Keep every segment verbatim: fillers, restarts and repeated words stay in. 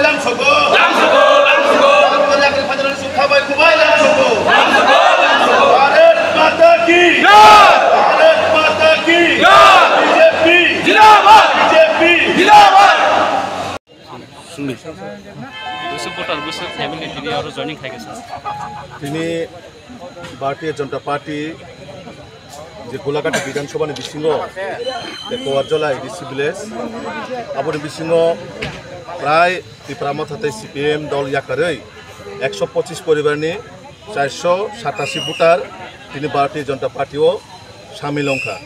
Lamsogo! Lamsogo! Lamsogo! Lamsogo! Lamsogo! Bharat Mata ki! Jai! Bharat Mata ki! Jai! B J P! Jindabad! B J P! Jindabad! Busu voter, busu family tini aro joining khai khe sir. Tini Bharatiya Janata Party je Golaghati Bidhan Sabha ni bisingo je Kowarjola A D C village, aboni bisingo prai Tipra Motha tei C P M dol yakarwi ekso pochis poribar ni charso satasi voter tini Bharatiya Janata Party o samil wngkha.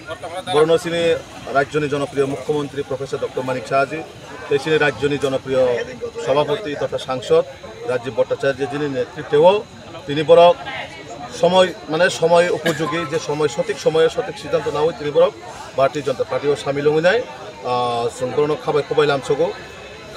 Borokno chini rajyoni jonopriyo mukhyamantri Professor Doctor Manik Saha ji tei chini rajyoni jonopriyo sabhapati totha sangsod Rajiv Bhattacharya jini netritwo tini borok somoi, mane somoi upojogi, je somoi sothik somoyo sothik siddhanto nawi tini borok Bharatiya Janata Party o samil wngwi nai, ah, chwng borokno khabai khubai lamsogo.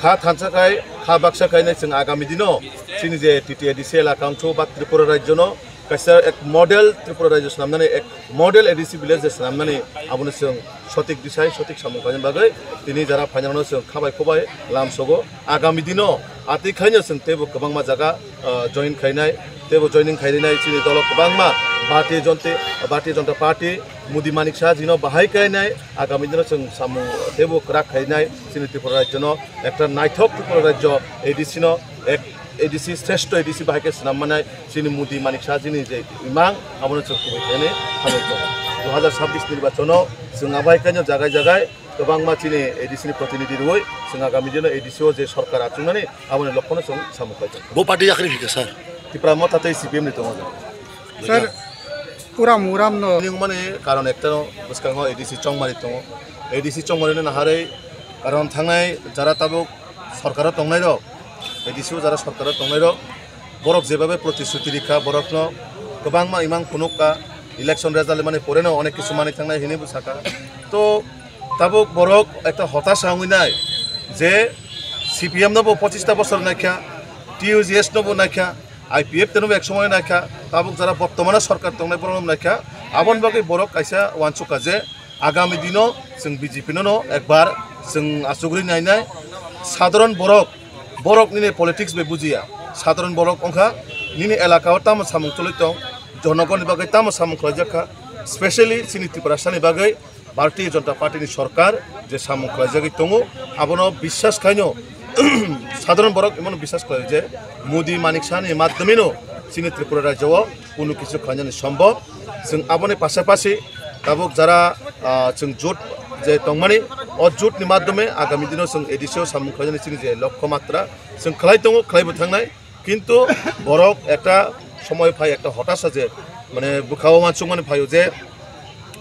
Kha thansa khai, kha baksa khai nai chwng agami dino chini je T T A D C elaka wngthu ba Tripura rajyono kaisa ek model Tripura rajyo swnamnani, ek model A D C village je swnamnani, abono chwng sotik disai, sotik samung khlaina bagwi tini jara phainarokno chwng khabai khubai lamsogo. Agami dino atwi khaino chwng teibo kwbangma jaga, ah, join khainai, teibo joining khairinai chini dolo kwbangma Bharatiya Janata, Bharatiya Janata Party, Modi Manik Saha jino bahai kainai, agami dino chwng samung teibo kwrak khainai chini Tripura rajyono ekta naithok Tripura rajyo A D C no ek A D C, shreshto A D C bahai khe swnam manai chini Modi Manik Saha jini je imang, abono chwng kubui khainai hambai tongo. Dui hazar sabbish nirbachono chwng abai khaino jagai jagai kwbangma chini A D C ni protinidhi rwui chwng agami dino A D C o je sorkar achuknani aboni lokhono chwng samung khlai tongo. Bo party yakri hika sir? Tipra Motha tei C P M ni tongo. Sir, uram uram no. Nini wngmani karon ekta no bwskango A D C chongmari tongo. A D C chongmari no naharwi karon thangnai jara tabuk sorkaro tongnai rok, A D C o jara sorkaro tongnai rok, borok jebabe protisruti rikha, borokno kwbangma imang phunukha, election result mani poreno onek kisu mani thangnai hinwi bwsakha. To tabuk borok ekta hotasa wngwi nai je C P M no bo pochista bosor naikha, T U J S no bo naikha, I P F T no bo ek somoy naikha, tabuk jara bortomane sorkar tongnai borok no naikha, aboni bagwi borok kaisa uansukha je agami dino chwng B J P no no ekbar chwng achugwi nainai. Sadharon borok, borok nini politics bai bujiya, sadharon borok wngkha nini elaka o tamo samung choli tong, jonogoni bagwi tamo samung khlaijak kha, specially chini Tiprasani bagwi Bharatiya Janata Party ni sorkar je samung khlaijagwi tongo, abono biswas khaino sadharon borok imono biswas khlaio je Modi Manik Saha ni madhyameno chini Tripura rajyo o kunu kisu khlainani sombhob. Chwng aboni pasapasi tabuk jara, ah, chwng jot je tongmani, o jot ni madhyame agami dino chwng A D C o samung khlainani chini je lokho matra chwng khlai tongo, khlaibo thangnai. Kintu borok ekta somoi phai, ekta hotasa je, mane, bwkha-o uansukmani phaio je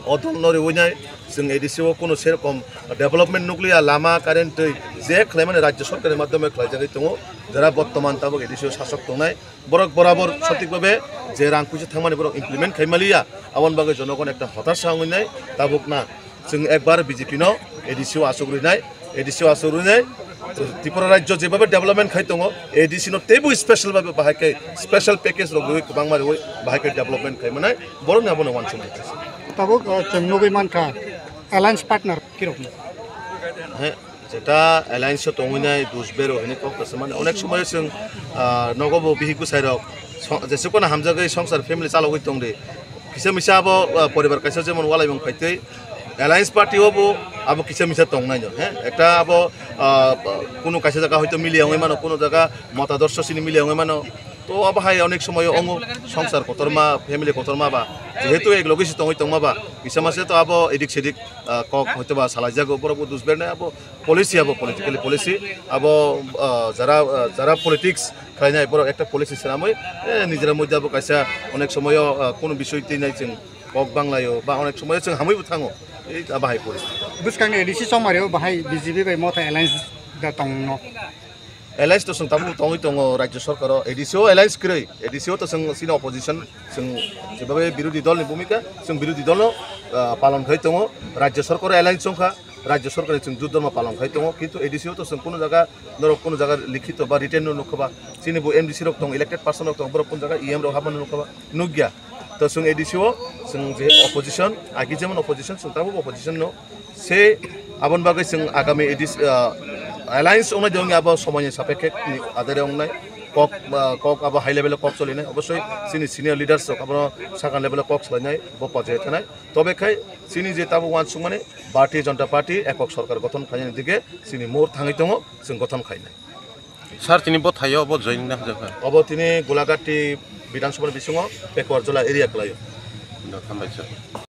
o dol no riwi nai, chwng A D C o kunu serokom development nukliya, lama, current, twi je khlaimani rajya sorkar ni madhyame khlaijagwi tongo, jara bortoman tabuk A D C o sasok tongnai. Borok borabor sotik babe je rang puisa thangmani borok implement khai maliya, aboni bagwi jonogon ekta hotasa wngwi nai tabuk na. Chwng ekbar B J P no A D C o aswk rwnai, A D C o aswk rwnai, Tripura rajyo jebabe development khai tongo, A D C no teibo special babe bahai khe special package rok rwi kwbangma rwi bahai khe development khai manai, borokni abono uansukmung kha. Tabuk, uh, chwng nugwi mankha alliance partner kirokno. He, jeta alliance o tongwi nai dusbero hini kok kaisa mani onek somoy chwng, ah, nogo bo bihik bwsai rok song-, jesuk kono hamjagwi songsar family chalogwi tongdi. Kisa misa abo, ah, poribar kaisa jemon walaimung phaitwi alliance party o bo abo kisa misa tongnaino, he? Ekta abo, ah, kunu kaisa jaga hoito miliya wngwi mano, kunu jaga motadorso sini miliya wngwi mano. To abo hai onek somoyo ongo songsar kotorma, family kotorma ba. Jehetu ek loge se tongwi tongma ba, kisa masa to abo edik sedik, ah, kok hoito ba salaijago, borok bo dusbernai abo policy abo politically policy abo, ah, jara, ah, jara politics khlainai borok ekta policy swnamwi, eh, nijera moddhe abo kaisa onek somoyo, ah, kunu bisoi twi nai chwng kok banglaio ba onek somoyo chwng hamwi bo thango. Ei abo hai policy. Bwskangni A D C chongmario bahai B J P bai Motha alliance da tongno. Alliance to chwng tabuk tongwi tongo rajya sorkaro, A D C o alliance kwrwi, A D C o to chwng chini opposition, chwng jebabe birodhi dolni bhumika, chwng birodhi dolno, ah, palon khai tongo, rajya sorkaro alliance chongkha. Rajya sorkar ni chwng jut dorma palon khai tongo, kintu A D C o to chwng kunu jaga norok kunu jaga likhito ba written no nukha ba, chini bo M D C rok tong, elected person rok tong, borok kunu jaga E M rok habmani nukha ba, nukya. To chwng A D C o chwng je opposition, agi jemon opposition, chwng tabuk opposition no se, aboni bagwi chwng agami A D C, ah, Alliance ongnai de wngya abo somoyni sapekhe ni adere ongnai. Kok, ah, kok abo high level o kok solinai. Obosoi chini senior leaders rok abono sakang level o kok solinai, bo pojai thanai. Tobe khai chini je tabo wansukmani Bharatiya Janata Party ekok sorkar gothon khainani dige chini mur thangwi tongo, chwng gothon khainai. Sir, tini bo thaio bo join na hajak kha? Obo tini Golaghat Bidhan Sabha ni bisingo Pekuar Jola area kwlaio. Hambai sir.